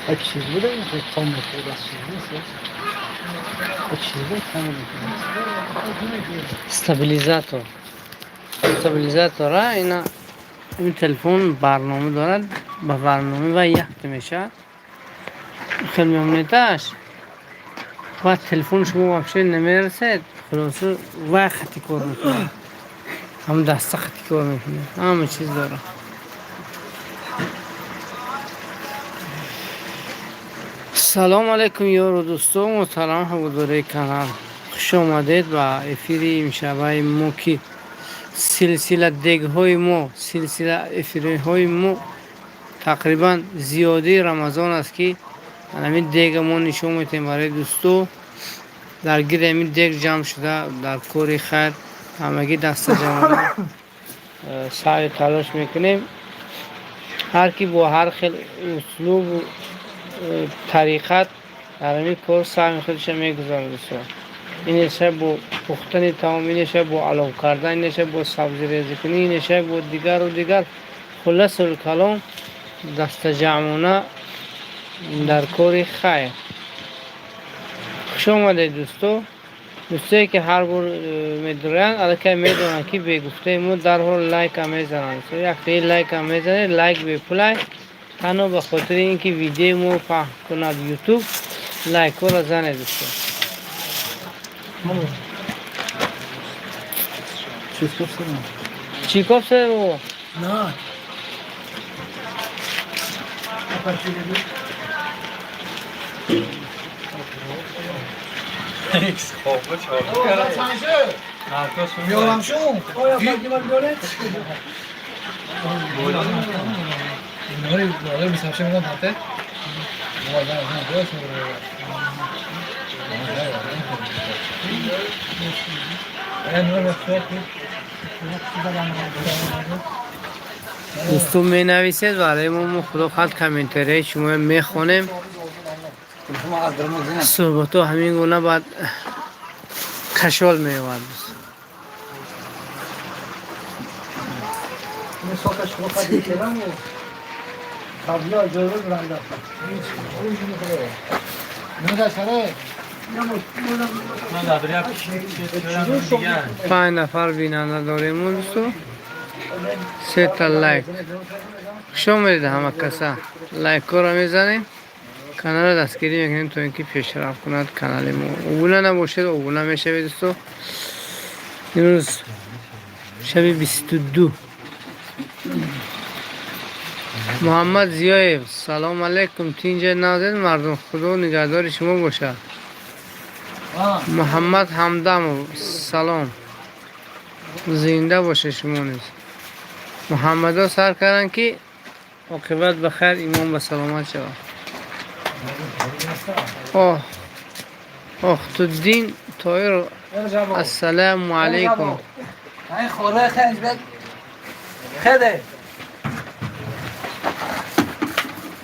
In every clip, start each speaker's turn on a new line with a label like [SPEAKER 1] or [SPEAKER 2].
[SPEAKER 1] А чиз буда, том мехӯрд, аз чиз нест? А чиз буда, там мехӯрд.
[SPEAKER 2] Стабилизатор. Стабилизатора ина ин телефон барнома дорад, ба барнома ва якта мешавад. Хел мемонеташ. Ва телефон шумо вообще намерасад, хулоса вай хати кор мекунад. Ҳам даста хати кор мекунад. Ҳама чиз дорад. Салом алейкум, ёру дӯсто, муҳтарам ҳаводораи канал. Хуш омадед ба эфири имшабаи мо, ки силсила дегҳои мо, силсила эфирҳои мо тақрибан зиёдии Рамазон аст, ки ҳамин дега мо нишон метаҳем барои дӯсто. Дар гирди ҳамин дег ҷамъ шуда, дар кори хайр ҳамагӣ дастаҷамъона саъю талош мекунем. Ҳар ки бо ҳар хел услубу тариқат дар ҳамин кор саҳми худашро мегузорад, дӯсто. Инеша бо пухтани таом, инеша бо алов кардан, инеша бо сабзирезикунӣ, инеша бо дигару дигар. Хулосаул калом, дастаҷамъона дар кори хайр. Хуш омадед, дӯсто. Дӯстое ки ҳар бор медураянд, аллакай медонанд, ки бегуфтаи мо дарҳол лайка мезананд. Яктаи лайка мезанед, лайк бепулай, танҳо ба хотири ин ки видеои мо паҳн кунад Ютуб, лайкҳоро занед, дӯсто.
[SPEAKER 1] Чиз купсана?
[SPEAKER 2] Чӣ кофта бобо?
[SPEAKER 1] На.
[SPEAKER 3] میارم شون. اینها رو 27 میدم حتی.
[SPEAKER 2] Дӯсто, менависед барои мо, мо худо хоҳад комментарияи шумо мехонем. Суҳбатҳо ҳамин гуна баъд кашол меёбад.
[SPEAKER 1] این ساکش خود کردم و قبلا جلو برنده.
[SPEAKER 2] Панҷ нафар бинанда дорем мо, дӯсто, сета лайк. Хуш омадед ҳама каса. Лайкҳоро мезанем, каналро дастгирӣ мекунем, то ин ки пешрафт кунад канали мо. Обуна набошед, обуна мешавед, дӯсто. Имрӯз шаби 22. Муҳаммад Зиёев, салом алейкум, тинҷа назед мардум, худо нигаҳдори шумо бошад. Муҳаммад Ҳамдамов, салом, зинда бошед шумо низ. Муҳаммадо сар карданд, ки оқибат ба хайр, имон ба саломат шавад. Оҳ, Охтуддин Тоир, ассалому алайкум.
[SPEAKER 3] این خوره خیلی بد خیلی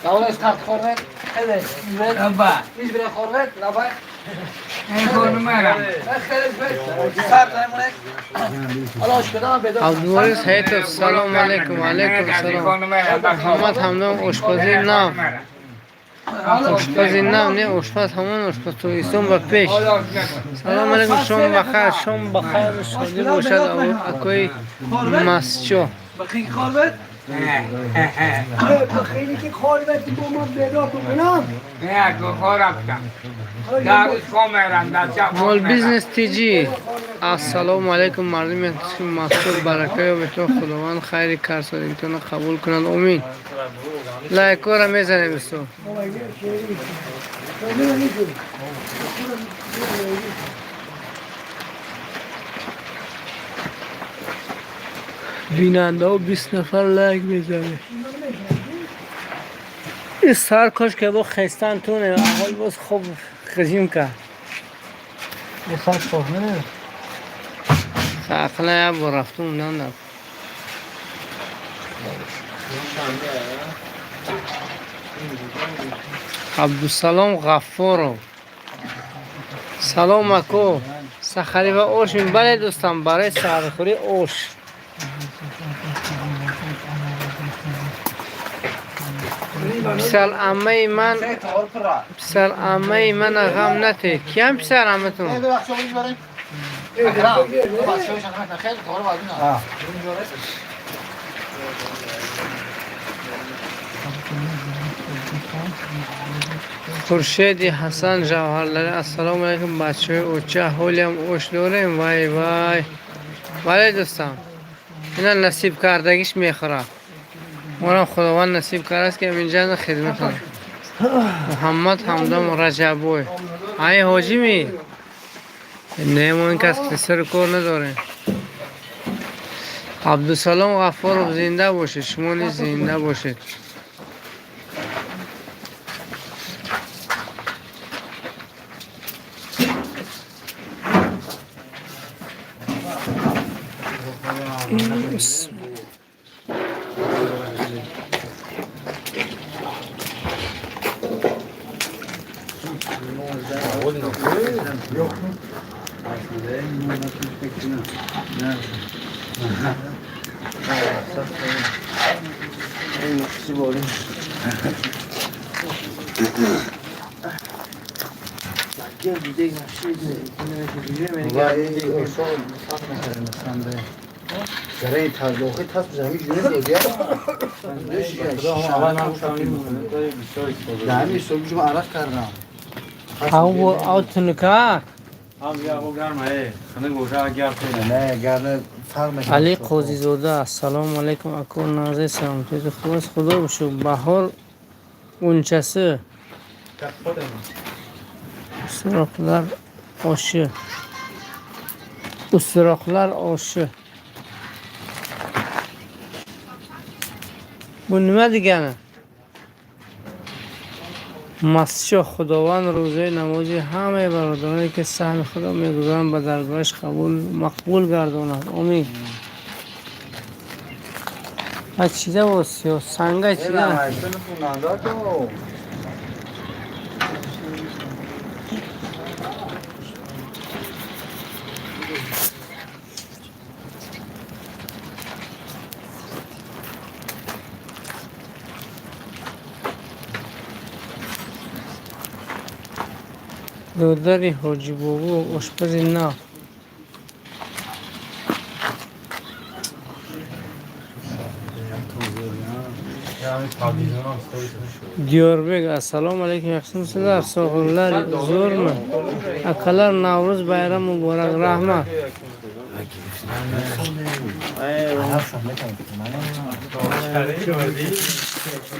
[SPEAKER 3] دولت خط خوره خیلی ایش بره خوره لبا خیلی بد سر دایمونه حالا اشکدام پیدا.
[SPEAKER 2] Абдуварис Ҳайтов, салом алейкум. Алейкум салом. Муҳаммад Ҳамдам, ошпази нав. Ошпази нав не, ошпаз ҳамон ошпаз. Тоҷикистон ба пеш. Салом алейкум, шом бахайр, шом бахайру шодӣ бошад, акои Масчо.
[SPEAKER 3] بخی خوربت.
[SPEAKER 1] خیلی که خالبت با ما پیدا کنم.
[SPEAKER 2] Мол Бизнес Тҷ, ассалому алайкум, мардуми Масчо, барака ёбед, худованд хайри карсодагитонро қабул кунад, омин. Лайкҳоро мезанем, дӯсто. Бинандаҳо 20 нафар лайк мезанед. Ин сар кош ки бо хестан туне, аввал боз хоб хижим кард.
[SPEAKER 1] یه سر خورده.
[SPEAKER 2] Ақлан як бор рафтум нанда. Абдусалом Ғаффоров, салом ако, сахарӣ ва ош? Бале, дӯстам, барои саҳархӯрӣ ош. Писарамаи ман, писарамаи мана ғам натед. Киям писараматон? Хуршеди Ҳасан Ҷавҳарлари, ассалому алайкум, бачаҳои оча, ҳолиам ош дорем? Вай вай, бале дӯстам, ина насиб кардагиш мехӯрад. Морам Худованд насиб кардааст, ки инҷа хидмат кунам. Муҳаммад Ҳамдам Раҷабой, ай ҳоҷими? Не, мо ин кас сару кор надорем. Абдусалом Ғаффоров, зинда бошед, шумо низ зинда бошед. Ав тунукак. Али Қозизода, ассалому алайкум, ако назари саломатии хуб аст, худо бошур. Баҳор унчасы, Usroqlar oshi. Usroqlar oshi. Bu nima degani? Масчоҳ, Худованд рӯзаи намози ҳамаи бародароне, ки саҳми худро мегузоранд, ба даргоҳаш қабул мақбул гардонад. Омин. А чиза бо санга чиза? Додари Ҳоҷибобо, ошпази нав. Диёрбек, ассалому алайкум, yaxshimisizlar? Sog'liqlar zo'rmi? Akalar, Navro'z bayram muborak, rahmat.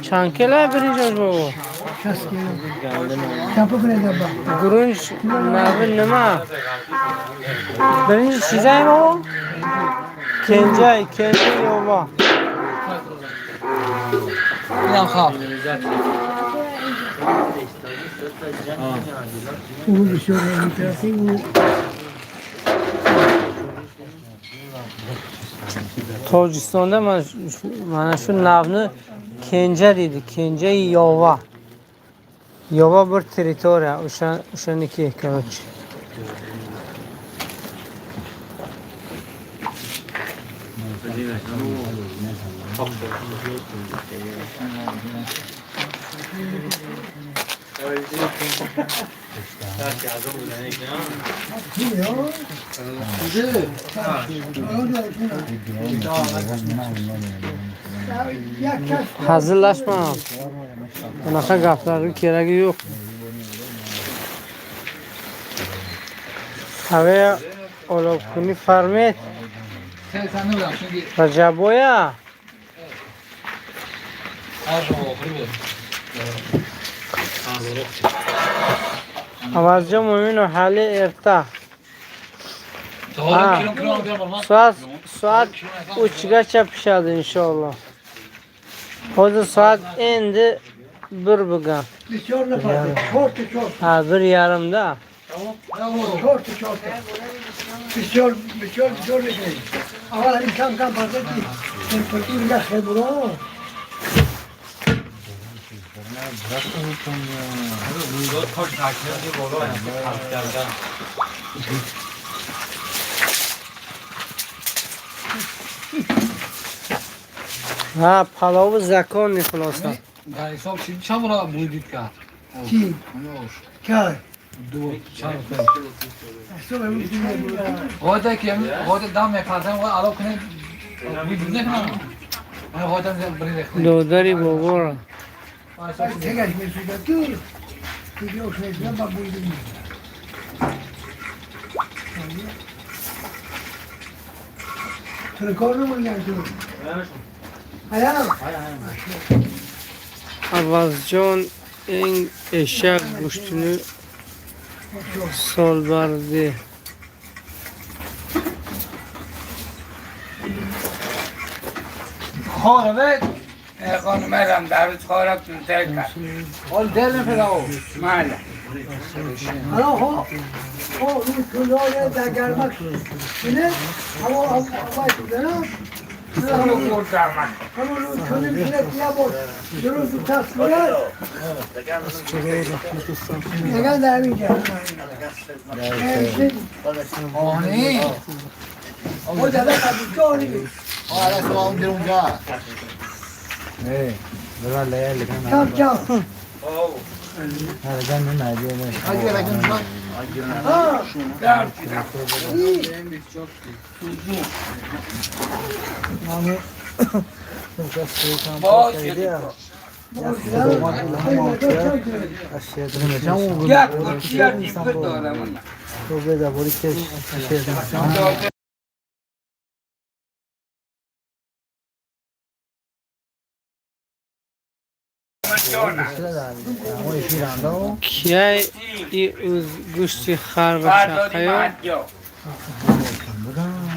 [SPEAKER 2] Чанд кила биринҷ, бобо? Гурунҷ нави nima? Birinchi chizay bobо? Kenjay, kenja yo'q.
[SPEAKER 3] اینم خواب.
[SPEAKER 2] Tojikistonda mana shu navni kenja deydi. Kenja yova. Yova bir territoriya, o'sha o'shaniki, короче. Hazillashma. Bunaqa gaplarga keragi yo'q. Hava olobkuni farmet. Rajaboya. Avazjon Mo'minov, hali erta. Soat 3gacha pishadi inshaalloh. Hozir soat endi 1 bo'lgan. Ha, 1:30da.
[SPEAKER 1] بسیار بسیار بسیار میکنید. اول همین کم کم پرده که تمپراتور یخ برو.
[SPEAKER 2] Ha, palovi законный, xulosa.
[SPEAKER 3] дар ҳисоб чанд бора буридид кард?
[SPEAKER 4] Чӣ? Кард.
[SPEAKER 3] Ду чанд ғода ки ғода дам мепазам, ало кунед буйдид накунам. Ман ғода бурид.
[SPEAKER 2] Додари боборо.
[SPEAKER 4] Тегаш месӯзад ту. Тегаш месӯзад ба буйдид. تو کار نمی‌کنی تو.
[SPEAKER 2] Авазҷон ин эшак гӯштини солбарде.
[SPEAKER 5] خورده خانم در خورم تو ترک.
[SPEAKER 3] حال دل نفرا.
[SPEAKER 5] ماله.
[SPEAKER 4] حالا ها ها اون کلاه در گرمک اینه هوا هوا دارم. Кияй и гӯшти хар ва шақаё?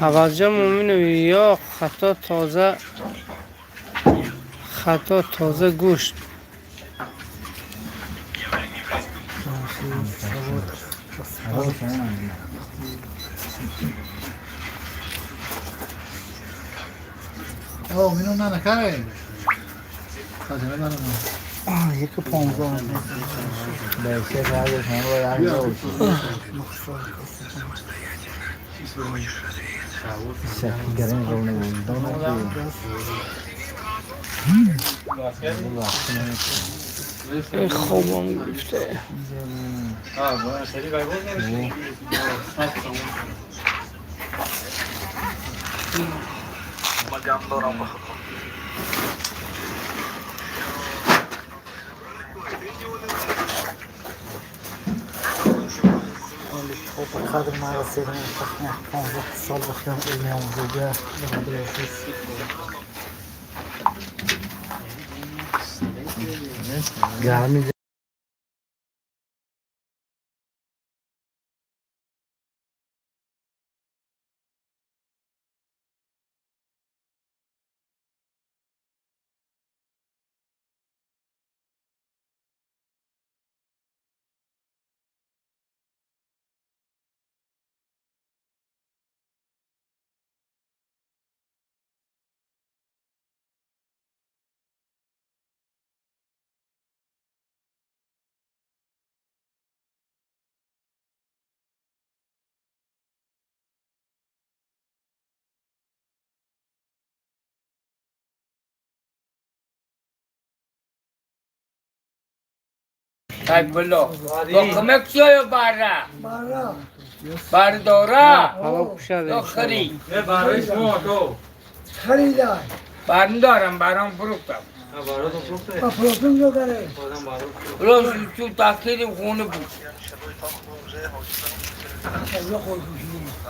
[SPEAKER 4] Авазҷон Муминов ё хато тоза гӯшт. Хобам гирифта.
[SPEAKER 1] قدر ما رسیدم 15 سال بخیام علمی آموزگاه گرمی
[SPEAKER 5] با بارا باردورا خرید
[SPEAKER 4] خریدم
[SPEAKER 5] باردارم بارم فروختم روز تو تاخیر خونه بود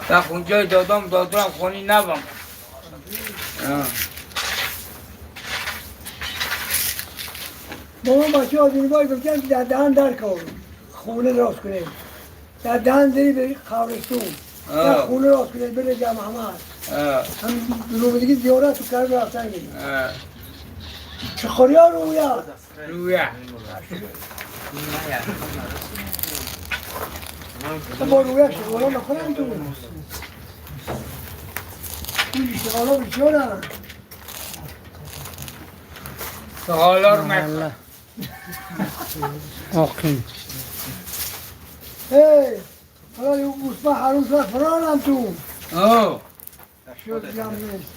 [SPEAKER 5] تا اونجای دادم خونی نبم.
[SPEAKER 4] بابا بچه آدمی باید گفتن در دهن در کن خونه راست کنیم در دهن داری به قبرستون در خونه راست کنیم بره جمع محمد هم رو دیگه زیارت تو کرد رفتن گیریم چه خوری ها رویا
[SPEAKER 5] رویا
[SPEAKER 4] با رویا شغالا نخورن تو این شغالا بسیارن
[SPEAKER 5] شغالا رو مکن
[SPEAKER 2] آقین
[SPEAKER 4] ای حالا یه گوسفند هر روز فرارم تو شد جمع نیست.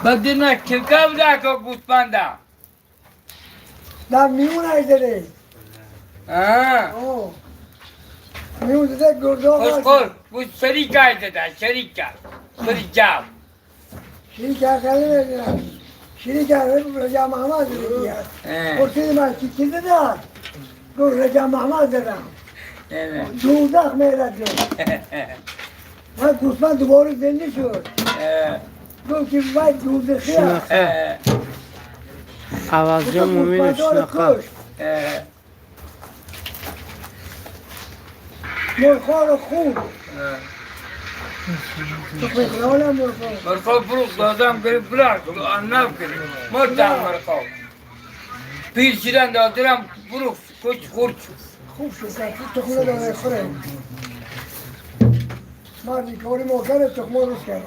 [SPEAKER 5] بدنا کلکه بوده که گوسپنده
[SPEAKER 4] در میون زده.
[SPEAKER 5] آه.
[SPEAKER 4] میون زده گردا.
[SPEAKER 5] خوش گوش شریک زده شریک شریک جاو.
[SPEAKER 4] شریک کرده شریک کرده رجا محمد زده. پرسید من کی زده؟ گفت رجا محمد زدم. دوزخ میرد جد. من گوسفند دوباره زنده شد. گفت که وای دوزخی است.
[SPEAKER 2] Avazjon Mo'minov shunaqa.
[SPEAKER 4] مرخا رو خورد. تخم مرخا.
[SPEAKER 5] مرخا فروخت دادم گرفت بلند عنب گرفت. مردم مرخا. پیر شدن دادم فروخت کش خورد شد.
[SPEAKER 4] خوب شد تخم داده خوره. مردی کاری ما کرد تخم روز کرد.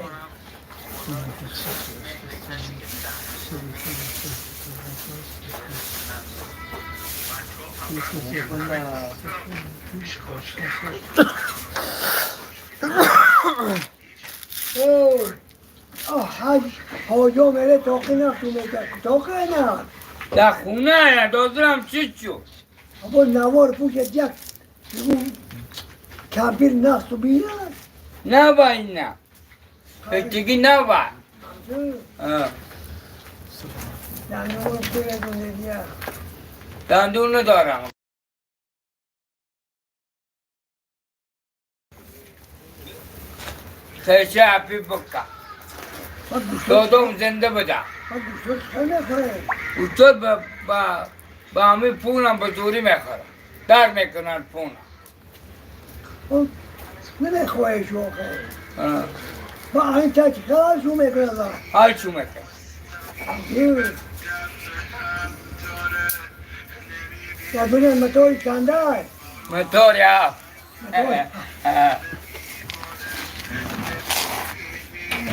[SPEAKER 4] آه حج حاجا میره تاقی نخ تاقی نه
[SPEAKER 5] در خونه دادرم چی شد؟
[SPEAKER 4] با نوار پوشت یک کمپیر نخ تو بیره؟
[SPEAKER 5] نه با این نه دیگه نه با
[SPEAKER 4] دندون پوشت دیگه
[SPEAKER 5] دندون ندارم. خیشه اپی بکا دادم زنده بودم. گوشت با همه پولم به زوری میخورم در میکنن پولم
[SPEAKER 4] نمیخواه شو با این تک خیلی شو میکنن
[SPEAKER 5] حال شو میکنن.
[SPEAKER 4] در دنیا مطاری چنده؟
[SPEAKER 5] مطاری هفت.